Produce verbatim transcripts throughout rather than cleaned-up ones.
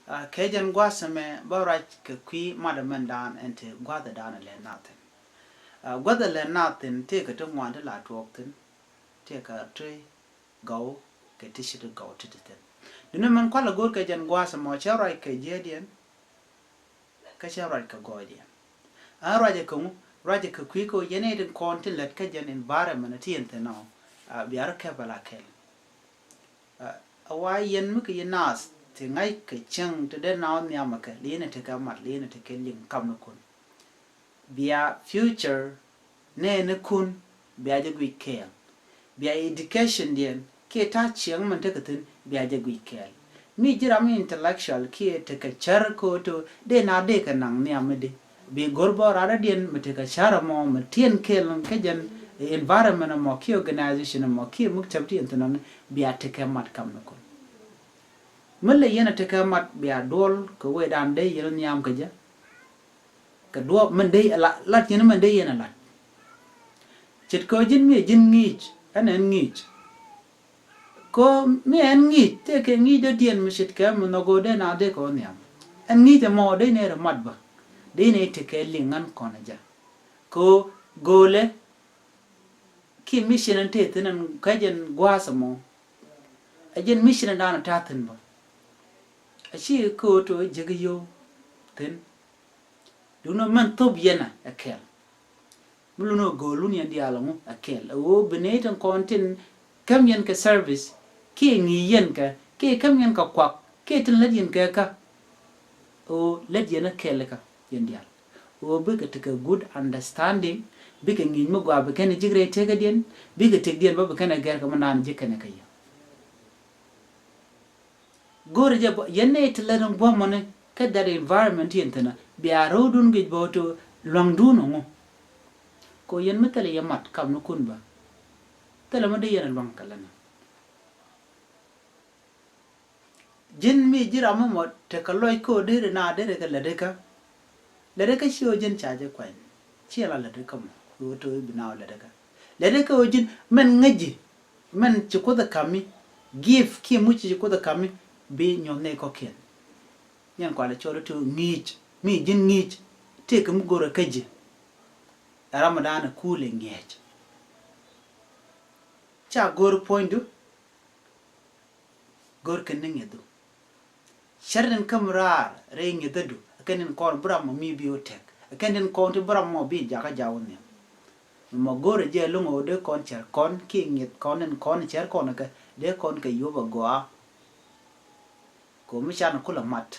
Kɛ jɛn gua̱a̱th ɛmɛ bä ruac kɛ kui̱ mat ɛmɛn daan ɛn te gua̱a̱th ɛ daan ɛ lɛ nath thi̱n. Gua̱a̱th ɛ lɛ nath thi̱n tëëkɛ ti ŋuan ti la tuɔɔk thi̱n, tëëkɛ ti gɔw kɛ ti ci ti gɔw ti ti thi̱n. Duundɛ mɛn kualɛ go̱o̱r kɛ jɛn gua̱a̱th ɛmɔ cɛ ruac kɛ jiɛɛdiɛn, kä cɛ ruac kɛ gɔɔydiɛn. Ɛn ruacɛ kɛ ŋu? Ruacɛ kɛ kui̱ kɛ ɣöö yɛn i̱ tin kɔn tin lät kä jɛn environment ti yɛn thi̱n ɔ, bia rɔ kɛp ala kɛl. A wa yɛn mi kɛ yɛ naath ti ŋa̱c kɛ cieŋ ti dee naath nhiamɛ kɛ, li̱n ɛ tekɛ mat, li̱n ɛ tekɛ liŋ kamnikun. Bia future nɛɛnikun bia jɛ guic kɛɛl. Bia education diɛn kiɛ ta̱a̱ cieŋ min tekɛ thi̱n bia jɛ guic kɛɛl. Mi ji̱ ram intellectual kiɛ tekɛ cär ko̱o̱to dee na dee kɛ naŋ nhiam mi di. Bi go̱r bä radadiɛn mi tekɛ cär ɛmɔ mi tiɛn kɛɛl kä jɛn environment ɛmɔ kiɛ organization ɛmɔ kiɛ muktab ti yɛn thi̱n ɔni bia tekɛ mat kamnikun. Mi lɛ yɛn a tekɛ mat bia duɔl kɛ wecdan dee yɛn nhiam kɛ jɛ. Kɛ duɔɔp min dee lat, lat yɛn min dee yɛn a lat. Ce̱tkɛ ɣöö ji̱n mi ɛ ji̱n ŋi̱i̱c, ɛn ɛn ŋi̱i̱c. Kɛ ɣöö mi ɛn ŋi̱i̱c tëëkɛ ŋi̱i̱c dɔ̱diɛn mi ce̱tkɛ mi nhɔk ɣöö dee na dee kɛ ɣöö nhiam. Ɛn ŋi̱i̱c ɛmɔ dee nɛy rɛ mat bä, dee nɛy tekɛ liŋ ɣän kɔn ɛ jɛ. Kɛ ɣöö go̱o̱lɛ kiɛ mission ɛn tëë thi̱n ɛn kä jɛn gua̱a̱th ɛmɔ. Ɛ jɛn mission ɛn daan ɛ ta̱a̱ thi̱n bä. A ci kä ɣöö to̱ jiäk yio̱w thi̱n. Duundɛ mɛn thop yɛn ɛ kɛl. Mi lun ɛ go̱o̱lun yɛn diaal ɛŋu ɛ kɛl. Ɛ ɣöö bi nɛy tin kɔn tin käm yɛn kɛ service kiɛ ŋi̱i̱c yɛn kɛ kiɛ käm yɛn kɛ kuak kiɛ tin lät yɛn kɛ kä. Ɛ ɣöö lät yɛn ɛ kɛl kä yɛn diaal. Ɣöö bikɛ tekɛ good understanding, bikɛ ŋi̱i̱c mi gɔaa bi kɛn ji̱ rɛy tekädiɛn, bikɛ tëkdiɛn bä bi kɛn gɛr kɛ mi naan ji̱ kɛn kä yɛ. Go̱o̱rɛ jɛ bä yɛn nɛy ti lät in buɔ̱mɔni kä that environment yɛn thi̱n a bia ro̱o̱dun gi̱c bä to lua̱ŋdun ɔŋu. Kɛ yɛn mi thilɛ yɛ mat kamnikun bä. Thilɛ mi dee yɛn a lua̱ŋ kɛ länä. Ji̱n mi ji̱ ram mɔ tekɛ lɔc kä ɣöö deri na deri kɛ lätdä kä. Lätdä kä ci ɣöö ji̱n ca jɛ kuany. Ci la lätdä kä mɔ ɣöö to̱ i̱ bi na ɣöö lätdä kä. Lätdä kä ɣöö ji̱n mɛn ŋäci mɛn ci Kuoth ɛ ka̱mi. Gift kiɛ muc ci Kuoth ɛ ka̱mi bi nyuɔ̱th nɛy kɔ̱kiɛn. Nyɛn kualɛ cɔl i̱ to̱ ŋi̱i̱c mi ji̱n ŋi̱i̱c. Tëëkɛ mi go̱rɛ kä ji̱. Ɛ ram ɛ da̱a̱n ɛ kuul ɛ ŋi̱eec. Ca go̱r puɔ̱nydu. Go̱r kɛn ni ŋi̱ethdu. Cär tin käm raar rɛy ŋi̱ethädu ɛ kɛn tin kɔn bi ram mɔ mi bi wä tɛk ɛ kɛn tin kɔn ti bi ram mɔ bi jakä jaw nhiam. Mɛ mɔ go̱rɛ jɛ lo̱ŋ ɣöö dee kɔn cär kɔn kiɛ ŋi̱eth kɔn tin kɔn cär kɔn kɛ dee kɔn kɛ yop ɛ gɔaa. Kɛ ɣöö mi can kulɛ mat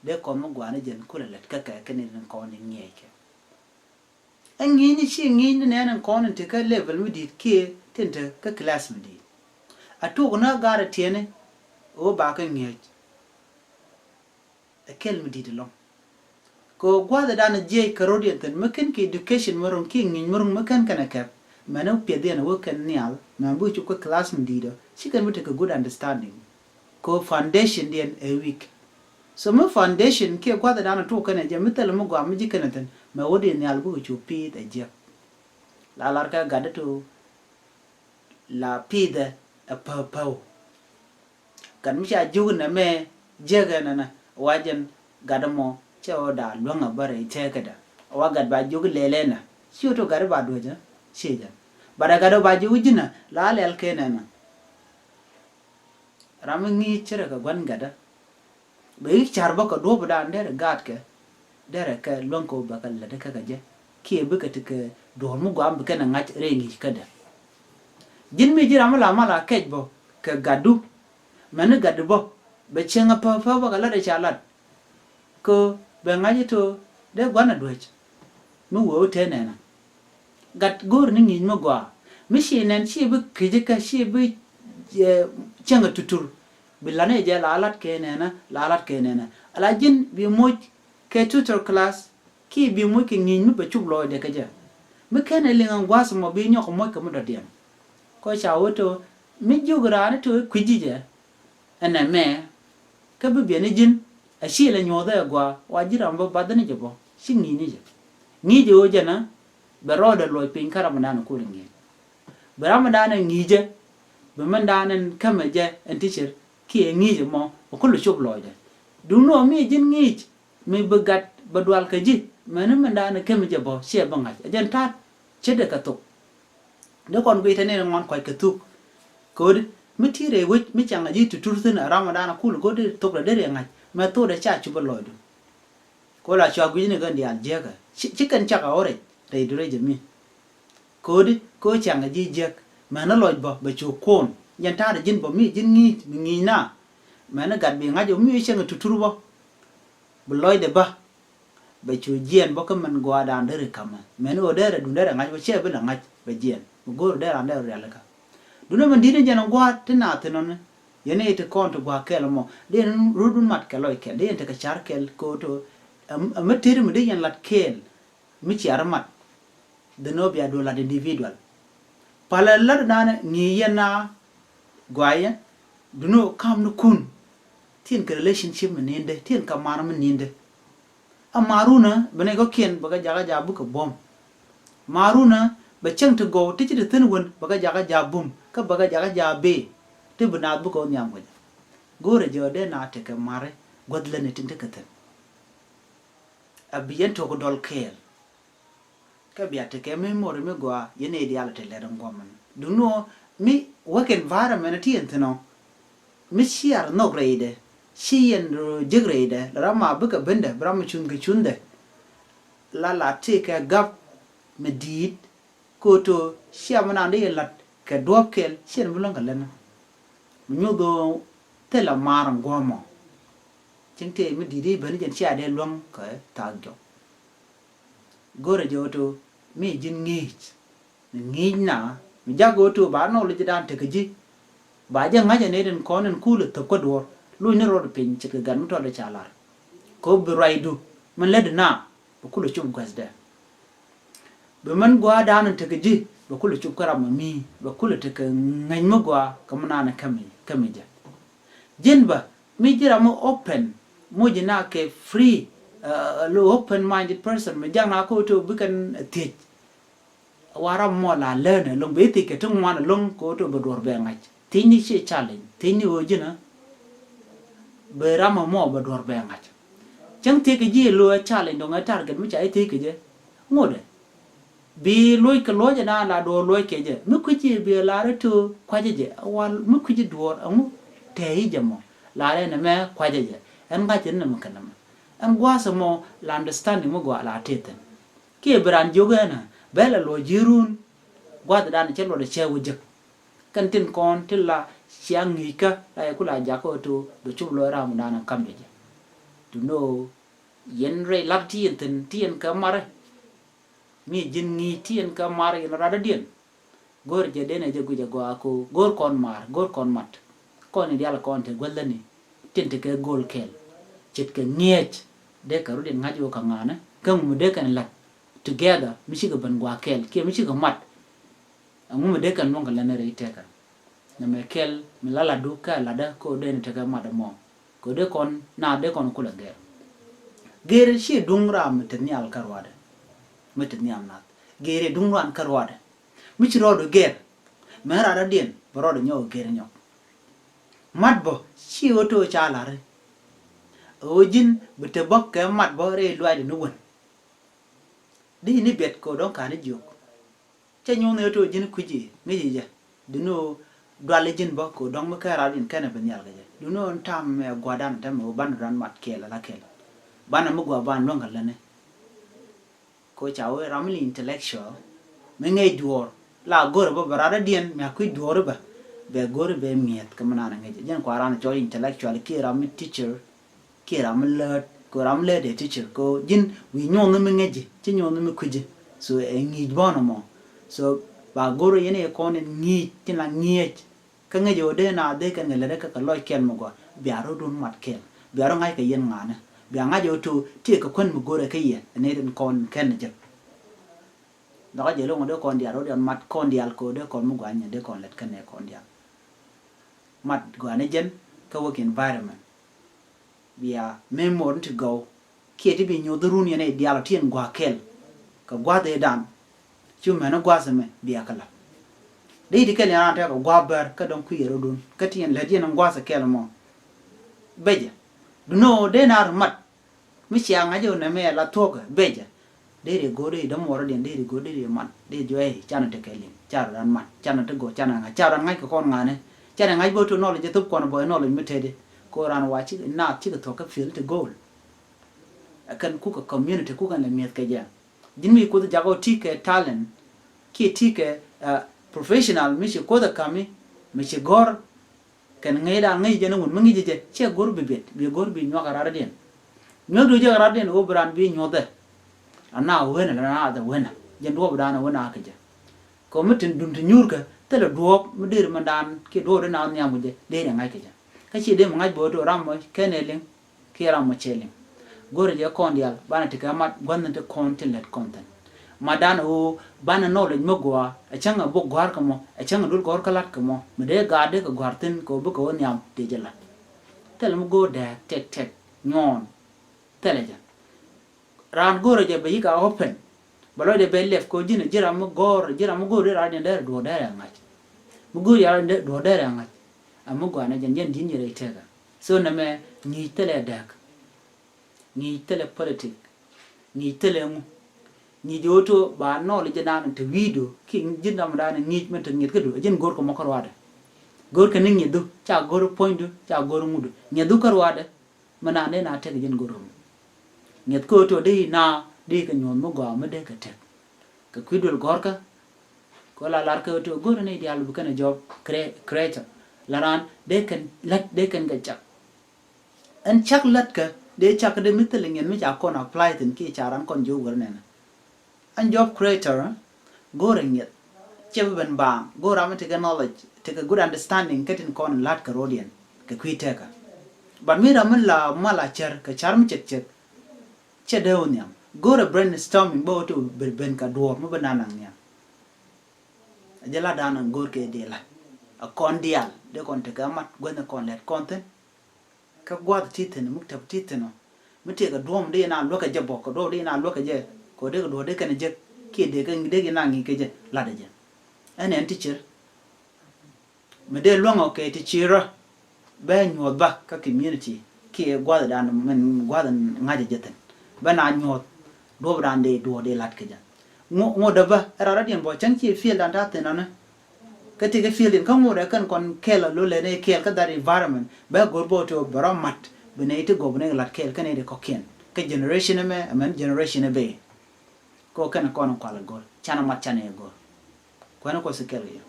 dee kɔn mi gua̱a̱ni jɛn kulɛ lät kä kɛ kɛn tin kɔn ti ŋiɛc kɛ. Ɛ ŋi̱i̱cni ci ŋi̱i̱cni nɛɛni kɔn in te kä level mi di̱i̱t kiɛ tin te kä class mi di̱i̱t. A tuɔk ni a gar a tiɛni ɣöö ba kɛ ŋi̱eec. Ɛ kɛl mi di̱i̱t ɛlɔ̱ŋ. Kɛ ɣöö gua̱a̱thɛ dan a jiɛc kɛ ro̱d yɛn thi̱n mi ken kɛ education mi ro̱ŋ kiɛ ŋi̱i̱c mi ro̱ŋ mi ken kɛn ɛ kɛp. Mɛn ɛ piɛth yɛn ɛ wee kɛn nhial mɛn bi cu kä class mi di̱i̱t ɔ ci kɛn bi tekɛ good understanding. Kɛ foundation diɛn ɛ weak. So mi foundation kiɛ gua̱thɛ dan a tuk kɛnɛ jɛ mi thilɛ mi gɔaa mi ji̱ kɛnɛ thi̱n mɛ wä di nhial bikɛ cu pi̱i̱th ɛ jiäk. La lar kɛ gat di tu la pi̱i̱thɛ ɛ päw päw. Gat mi ca jiök nɛ mɛ jiäk ɛn ɛnɛ wa jɛn gat mɔ cɛ wä da luäŋ a bärɛ i̱ tɛɛkädɛ. Wa gat ba jiök lɛlɛ nɛ ci wä tu gat ba duɔ̱cä ci jɛn. Bat ɛ gat ba jiök ji̱nɛ la lɛl kɛn ɛnɛ. Ram mi ŋi̱i̱c cärɛ kɛ gua̱n gatdä. Bɛ i̱ ca̱r bä kɛ duɔ̱ɔ̱pdan derɛ gaatkɛ derɛ kɛ luäŋ kɛ wä bɛ kɛ lätdä kɛ kɛ jɛ kiɛ bikɛ ti kɛ duɔ̱ɔ̱r mi guam bi kɛn ɛ ŋa̱c rɛy ŋi̱i̱c kädɛ. Ji̱n mi ji̱ ram mi la mal a kɛc bä kɛ gatdu. Mɛn ni gatdu bä bɛ cieŋ a päp päp bä kɛ lat ɛ ca lat. Kɛ bɛ ŋa̱c ito dee gua̱n a duäc mi wee wä tee nɛnä. Gat go̱o̱r ni ŋi̱i̱c mi gɔaa mi ci nɛn ci bi ki̱ci kä ci bi cieŋ a tutur. Bi la̱t ni jɛ la lat kɛ nɛnä la lat kɛ nɛnä. Ala ji̱n bi moc kɛ tutor class kiɛ bi moc kɛ ŋi̱i̱c mi bɛ cup lɔɔcdɛ kɛ jɛ. Mi kɛn ɛ liŋ ɛn gua̱a̱th mɔ bi nyɔk moc kɛ mi dɔ̱diɛn. Kɔ ca wä to mi jiök raan to kui̱ci jɛ. Ɛnɛ mɛ kä bi biɛni ji̱n a ci lɛ nyuɔ̱thɛ ɛ gɔaa wa ji̱ ram bä bath ni jɛ bä ci ŋi̱i̱c ni jɛ. Ŋi̱i̱c jɛ ɣöö jɛn a bɛ rɔɔdɛ luɔc piny kä ram dan kol ŋi̱i̱c. Bɛ ram dan ɛ ŋi̱i̱cɛ bɛ mɛn dan ɛn kämɛ jɛ ɛn ti cir kiɛ ŋi̱i̱cɛ mɔ ɛ kul cop lɔcdɛ. Duŋni ɔ mi ji̱n ŋi̱i̱c mi bi gat bɛ dual kɛ ji̱, mɛni mindan kɛ mi jɛ bä ciɛ bä ŋa̱c. Ɛ jɛn ta̱a̱t ce̱tdɛ kɛ thok. Dee kɔn guic te ni ŋuan kuac kɛ thuk. Ko̱di mi ti rɛy wec mi cäŋ a ji̱ ti tur thi̱n a ram mindan a kul go̱r dee thok dee rɛy ŋa̱c mɛ thok dee ca cup a lɔcdu. Ko la cua guic ni kɛn diaal jiäkä ci kɛn cak a ɣɔr rɛy rɛy du rɛy jɛ mi. Ko̱di ko cäŋ a ji̱ jiäk mɛni lɔc bä bɛ cu kuɔn. Jɛn ta̱a̱t a ji̱n bä mi ji̱n ŋi̱i̱c mi ŋi̱i̱c na. Mɛni gat bi ŋa̱c ɔ mi cäŋ a tutur bä. Bi lɔcdɛ bä bɛ cu jiɛn bä kä mɛn gua̱a̱dan deri ka̱mɛ mɛni ɣöö derɛ dun derɛ ŋa̱c bä cɛ bi lɛ ŋa̱c bɛ jiɛn bi go̱o̱r derɛ an derɛ rialikä. Dunɛ mɛn di̱t ni jɛn gua̱a̱t ti naath thin ɔni. Yɛn i̱ ti kɔn ti gua̱a̱ kɛl mɔ dee ni rut wun mat kɛ lɔc kɛl dee yɛn ti kɛ car kɛl ko̱o̱t ɔ. Ɛmɛ teri mi dee yɛn lat kɛl mi ciar mat. Dhin ɔ bia duɔl lat individual. Palɛ lat dan ŋi̱i̱c yɛn na guayɛ. Duni ɔ kam ni kun. Thin kɛ relationship mi nindɛ thin kɛ mar mi nindɛ. A marunä bɛ nɛ gɔkiɛn bɛ kɛ jakä ja bukɛ buɔ̱m. Marunä bɛ cäŋ ti gɔw ti ci ti thin wen bɛ kɛ jakä ja bum kä bɛ kɛ jakä ja bee. Ti bi naath bukɛ wä nhiam kɛ jɛ. Go̱rɛ jɛ ɔ dee na tekɛ mari guäth leni tin ti kɛ thin. A bi yɛn tok dɔl kɛɛl. Kä bia tekɛ mi mori mi gɔaa yɛn i̱ diaal ti lɛt in guɔmɛn. Duŋni ɔ mi work environment ti yɛn thin ɔ. Mi ciar nhok rɛydɛ ci yɛn rɔ jek rɛydɛ la ram ma bikɛ bendɛ bi ram mi cun kɛ cundɛ. La la ti kɛ gap mi di̱i̱t. Koto cia mi naan di yɛn lat kɛ duɔ̱p kɛl ci yɛn bi luäŋ kɛ lɛn. Mi nyuth ɣöö thilɛ maar in guɔ̱mɔ. Cieŋ tëë mi di̱i̱t i̱ ben jɛn cia dee luäŋ kɛ thaak jɔk. Go̱rɛ jɛ ɣöö to mi ji̱n ŋi̱i̱c. Mi ŋi̱i̱c na mi jak ɣöö to ba nɔɔk lec dan tekɛ ji̱. Ba jɛ ŋa̱c ɛ nɛy tin kɔn in kuul ɛ thöp kä duɔ̱ɔ̱r luny ni rɔɔd piny ce̱tkɛ gat mi tɔɔdɛ ca lar. Kɛ ɣöö bi ruacdu min lätdi na bi kulɛ cop gua̱thdɛ. Bi mɛn gua̱a̱r dan in tekɛ ji̱ bɛ kulɛ cop kä ram mi bɛ kulɛ tekɛ ŋäc mi gua̱a̱ kɛ mi naan kä mi kä mi jɛ. Ji̱n bä mi ji̱ ram mi open moc na kɛ free, uh, lo open minded person mi jaŋ na kä wä to bikɛn thiec. Wa ram mɔ la lɛn ɛlɔŋ bɛ thiec kɛ ti ŋuan ɛlɔŋ kɛ wä to bɛ duɔr bɛ ŋa̱c thiecni ci challenge thiecni ɣöö ji̱n a bɛ ram mɔ bɛ duɔr bɛ ŋa̱c. Cäŋ thiec kɛ ji̱ lo ɛ challenge dɔŋ ɛ target mi ca i̱ thiec kɛ jɛ ŋot ɛ. Bi luɔc kɛ luɔc ɛn a la duɔ̱ɔ̱r luɔc kɛ jɛ mi kui̱ci bi lar ito kuacä jɛ wal mi kui̱ci duɔ̱ɔ̱r ɛŋu tɛɛ i̱ jɛ mɔ lar ɛn ɛmɛ kuacä jɛ ɛn ŋa̱c ɛn nɛmɛ kɛ nɛmɛ. Ɛn gua̱a̱th ɛmɔ la understanding mi gɔaa la tëë thi̱n. Kiɛ bi raan jiök ɛn ɛ bɛ la luɔc ji̱ run gua̱a̱th dan cɛ luɔt ɛ cɛ wä jek. Kɛn tin kɔn ti la cia ŋi̱i̱ckä la yɛ ku la jakä ito bɛ cup luɔc ram dan ɛ kam jɛ jɛ. To know yɛn rɛy lat ti yɛn thi̱n ti yɛn kɛ marɛ. Mi ji̱n ŋi̱i̱c ti yɛn kɛ mar yɛn radädiɛn. Go̱o̱r jɛ den ɛ jɛ guic ɛ gɔaa ko go̱o̱r kɔn mar go̱o̱r kɔn mat. Kɔn in dial kɔn te guäldäni tin te kɛ go̱o̱l kɛɛl. Ce̱tkɛ ŋi̱eec dee kɛ rut in ŋa̱c wä kɛ ŋa̱nä kä ŋumi dee kɛn la̱t together mi cikɛ ben gua̱a̱ kɛɛl kiɛ mi cikɛ mat. Ɛŋu mi dee kɛn luɔ̱ŋ kɛ lɛn rɛy tɛkɛ. Nɛmɛ kɛl mi la latdu kä latdä kä ɣöö dee ni tekɛ mat ɛmɔ. Kɛ ɣöö dee kɔn na dee kɔn kulɛ gɛr. Gɛr ci duŋ ram mi te nhial kä ruaadɛ. Mi te nhial nath gɛr duŋ ran kä ruaadɛ. Mi ci rɔɔdu gɛr. Mɛ ran rɔɔdiɛn bɛ rɔɔdu nyɔk gɛr nyɔk. Mat bä ci ɣöö to̱ ca la̱ri. Ɣöö ji̱n bi te bä kɛ mat bä rɛy luaacdu ni wän. Di ni biɛt kɛ ɣöö dɔ̱ŋ ka̱n ni jiök. Cä nyuɔ̱n ɣöö to̱ ji̱n kui̱ci ŋäci jɛ. Duni ɣöö duali ji̱n bä kɛ ɣöö dɔ̱ŋ mi kɛn ran in kɛn ɛ bi nhial kɛ jɛ. Duni ɣöö ta̱a̱m mɛ gua̱dan tɛmɛ ɣöö banɛ ran mat kɛɛl ala kɛɛl. Banɛ mi gua̱ ban luäŋ kɛ lätni. Kɛ ɣöö ca wee ram mi intellectual mi ŋäc duɔ̱ɔ̱r la go̱rɛ bä bɛ ran rɔ̱diɛn mi a kui̱ duɔ̱ɔ̱r bä. Bɛ go̱rɛ bɛ mi̱eth kɛ mi naan ŋäc jɛn kua ran cɔl intellectual kiɛ ram mi teacher. Kiɛ ram mi läät kɛ ram mi läät ɛ teacher kɛ ji̱n wi̱i̱ nyuɔ̱n mi ŋäci ci nyuɔ̱n mi kui̱ci. So ɛ ŋi̱i̱c bɔ̱n ɛmɔ. So ba go̱r yɛn ɛ kɔn in ŋi̱i̱c tin la ŋi̱eec. Kä ŋäci ɣöö dee na dee kɛn kɛ lätdä kä kɛ lɔc kɛl mi gɔaa bia rɔ̱dun mat kɛl bia rɔ ŋa̱c kɛ yɛn ŋa̱nä bia ŋa̱c ɣöö to tiɛ kɛ kuän mi go̱rɛ kä yɛ ɛ nɛy tin kɔn kɛn jek. Dhɔkä jɛ lo̱ŋ ɣöö dee kɔn diaal rɔ̱diɛn mat kɔn diaal kɛ ɣöö dee kɔn mi gɔaa nyɛ dee kɔn lät kɛn ɛ kɔn diaal. Mat gɔaa ni jɛn kä work environment. Bia memory ti gɔw kiɛ ti bi nyuɔth run yɛn i̱ diaal ɔ ti ɛn gua̱a̱th kɛl. Kɛ gua̱a̱th ëëdan cu mɛn i̱ gua̱a̱th ɛmɛ bia kɛ la̱t. Dee ti kɛl yɛn raan tɛk kɛ gua̱a̱th bär kä dɔ̱ŋ kui̱ yɛ rɔ̱dun kä ti yɛn lät yɛn ɛn gua̱a̱th ɛ kɛl ɛmɔ. Bɛcɛ Duno dee na ri mat. Mi cia ŋa̱c ɛ wä nɛmɛ la thuɔ̱kä becɛ. Dee ri go̱o̱r dee ri dämuɔɔrä diɛn dee ri go̱o̱r dee ri mat dee juɛ i̱ canɛ tekɛ liŋ ca rɔ dan mat canɛ te gɔɔ canɛ ŋa̱c ca rɔ dan ŋa̱c kɛ kɔn ŋa̱nɛ. Canɛ ŋa̱c bä to knowledge thop kɔn bä knowledge mi teti. Ko ran wa ci naath cikɛ thuɔ̱k kä field ti goal. Ɛ kɛn kukɛ community kukɛ lɛ mi̱eth kɛ jɛ. Ji̱n mi kuoth jakä wä ti kɛ talent kiɛ ti kɛ professional mi ci kuoth ɛ kami mi ci gɔ̱r. Kɛn ŋäcdan ŋäc jɛ ni wun mi ŋi̱c jɛ ciɛ go̱r bi biɛt bi go̱r bi nyuak a rardiɛn. Nyuak du jɛ rardiɛn ɣöö bi ran bi nyuɔthɛ. Ana wen la na the winner jɛ duɔɔp dan wen a kɛ jɛ. Kɛ mi tin dun ti nyuurkɛ thilɛ duɔɔp mi deri mi dan kiɛ duɔɔp di na nhiam kɛ jɛ deri ŋa̱c kɛ jɛ. Kä ci dee mi ŋa̱c bo̱o̱t ram mɔ kɛn ɛ liŋ kiɛ ram mɔ cɛ liŋ. Go̱rɛ jɛ kɔn diaal banɛ ti kɛ mat gua̱n ni ti kɔn ti lɛt kɔn thin. Mat dan ɣöö banɛ knowledge mi gɔaa ɛ cäŋ ɛ bok gɔ̱a̱r kɛ mɔ ɛ cäŋ ɛ dul gɔ̱r kä lat kɛ mɔ mi dee gaat dee kɛ gɔ̱a̱r thin kɛ ɣöö bikɛ ɣöö nhiam dee jɛ lat. Thilɛ mi go̱o̱r dɛɛk tɛk tɛk nyuɔɔn. Thilɛ jɛ. Raan go̱o̱rɛ jɛ bɛ yik a open. Bɛ lɔcdɛ bɛ lɛp kɛ ɣöö ji̱n ji̱ ram mi go̱o̱r ji̱ ram mi go̱o̱r dee raan diɛn dee rɛ duɔ̱ɔ̱r dee rɛ ŋa̱c. Mi go̱o̱r yal dee duɔ̱ɔ̱r dee rɛ ŋa̱c. A mi gɔaa ni jɛn jɛn di̱n yɛ rɛy tɛkä. So nɛmɛ ŋi̱i̱c thilɛ dɛɛk. Ŋi̱i̱c thilɛ politic. Ŋi̱i̱c thilɛ ŋu. Ŋi̱i̱c ɣöö to ba knowledge dan te wi̱i̱du ki ji̱n ram dan ŋi̱i̱c mɛn te ŋi̱eth kädu a ji̱n go̱o̱r kɛ mɔ kä ruaadɛ. Go̱o̱r kɛ ni ŋi̱ethdu ca go̱o̱r puɔ̱nydu ca go̱o̱r ŋudu ŋi̱ethdu kä ruaadɛ. Mi naan dee na tek ji̱n go̱r rum. Ŋi̱eth kä ɣöö to dee na dee kɛ nyuɔ̱th mi gɔaa mi dee kɛ tek. Kɛ kui̱ duël gɔ̱rkä. Kɛ ɣöö la lar kɛ ɣöö to go̱r ni diaal bi kɛn a jɔɔk creator la raan dee kɛn lät dee kɛn kɛ cak. Ɛn cak lät kä dee cak dee mi thil ŋi̱eth mi ca kɔn apply thin kiɛ ca raan kɔn jiök wär nɛnɛ. An job creator go̱o̱rɛ ŋiɛth. Cɛ bi ben baaŋ go̱o̱r ram mi tekɛ knowledge tekɛ good understanding kä tin kɔn la̱t kɛ ro̱diɛn kɛ kui̱ tɛkä. But mi ram mi la mal a cär kɛ car mi cek cek. Cɛ dee wä nhiam go̱o̱rɛ brainstorming bä wä ti ben ben kɛ duɔ̱ɔ̱r mi bi nanaŋ nhiam. A jɛ la da̱a̱n an go̱o̱r kɛ dee la̱t a kɔn diaal dee kɔn tekɛ mat guänh kɔn lɛt kɔn thin. Kä gua̱th ti thi̱n mi tɛp ti thi̱n ɔ mi tëëkɛ duɔ̱ɔ̱m di na luäkɛ jɛ bɔk kɛ duɔ̱ɔ̱m di na luäkɛ jɛ kɛ dee kɛ duɔ̱ɔ̱m di kɛn jek kiɛ dee kɛ dee kɛ na ŋi̱i̱c kɛ jɛ latdɛ jɛ. Ɛn ɛn ti cir mi dee luäŋ ɔ kɛ ti cir ɔ bɛ nyuɔ̱th ba kä community kiɛ gua̱th dan min gua̱th ŋa̱cɛ jɛ thi̱n bɛ na nyuɔ̱th duɔ̱ɔ̱m dan dee duɔ̱ɔ̱m di lat kɛ jɛ. Ŋu ŋu dee bä ɛ rɔɔdɛ diɛn bɔ cäŋ ci field dan ta̱a̱ thi̱n ɔni. Kä ti kɛ field in kä ŋot ɛ kɛn kɔn kɛɛl a lo̱l ɛn ɛ kɛɛl kä that environment bɛ go̱r bä ti bɛ rɔ mat bi nɛy ti gɔp nɛ lat kɛɛl kä nɛy ti kɔ̱kiɛn kä generation ɛmɛ ɛmɛn generation ɛ bɛ. Kɛ kɛn kɔn kual a go̱r can a mat can ɛ go̱r. Kuɛn kɔ si kɛɛl kɛ yɛ.